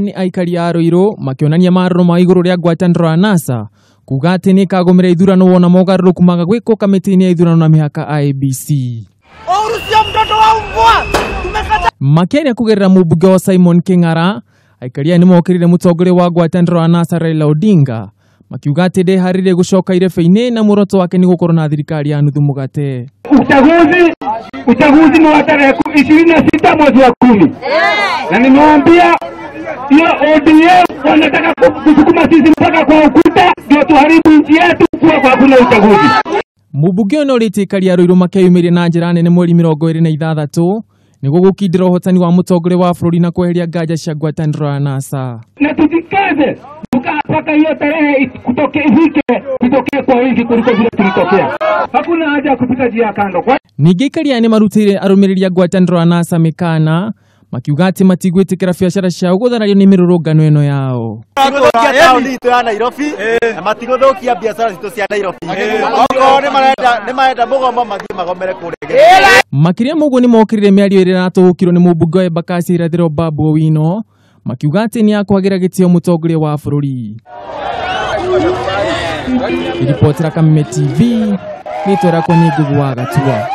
nĩ aikari a Ruiru makĩonania marũrũ ma igũrũ rĩa ngwatanĩro ya NASA kuga atĩ nĩ ĩkagũmĩra ithurano wona mogarũrũku maga gwĩkwo kamĩtĩ-inĩ ya ithurano na mĩhaka IEBC. Uhuru sio mtoto wa mbwa. Tumekata. Makĩaria kũgerera mũmbunge wa Simon King'ara, aikari aya nĩmokĩrĩire mũtongoria wa ngwatanĩro ya NASA Raila Odinga makiuga atĩ ndeharĩirie gũcoka irebe-inĩ na muoroto wake nĩ gũkorwo na thirikari ya nuthu mũgate. Uchaguzi ni wa tarehe 26 mwezi wa 10, na nimewaambia hiyo ODM wanataka kusukuma sisi mpaka kwa ukuta ndio tuharibu nchi yetu kuwa kwa hakuna uchaguzi. Mũmbunge ũyũ nĩorĩtie aikari a Ruiru makeyumĩrie na njĩra nene mweri 26 nĩguo gũkindĩra ũhotani wa mũtongoria wa bũrũri na kweheria nganja cia ngwatanĩro ya NASA. Na tujikaze mpaka hiyo tarehe kutoke ifike, tutokee kwa wingi kuliko vile tulitokea. Hakuna haja ya kupita njia ya kando. Kwa Ningĩ aikari aya nĩmarutĩire arũmĩrĩri a ngwatanĩro ya NASA mĩkana makiuga atĩ matigwĩtĩkĩra biacara ciao gũtharario nĩ mĩrũrũngano ĩno yao. Matigũthũkia taũni itũ ya Nairobi na matigũthũkia biacara citũ cia Nairobi. Okorwo nĩmarenda mũgomo mathiĩ magomere kũrĩa. Makĩria ma ũguo nĩmokĩrĩire mĩario ĩrĩa ĩratũhũkirwo nĩ mũmbunge wa Embakasi Irathĩro Babu Owino makiuga atĩ nĩakwagĩra gĩtĩo mũtongoria wa bũrũri. Ribotera Kameme TV, rĩtwa rĩakwa nĩ Ngugi wa Gatua.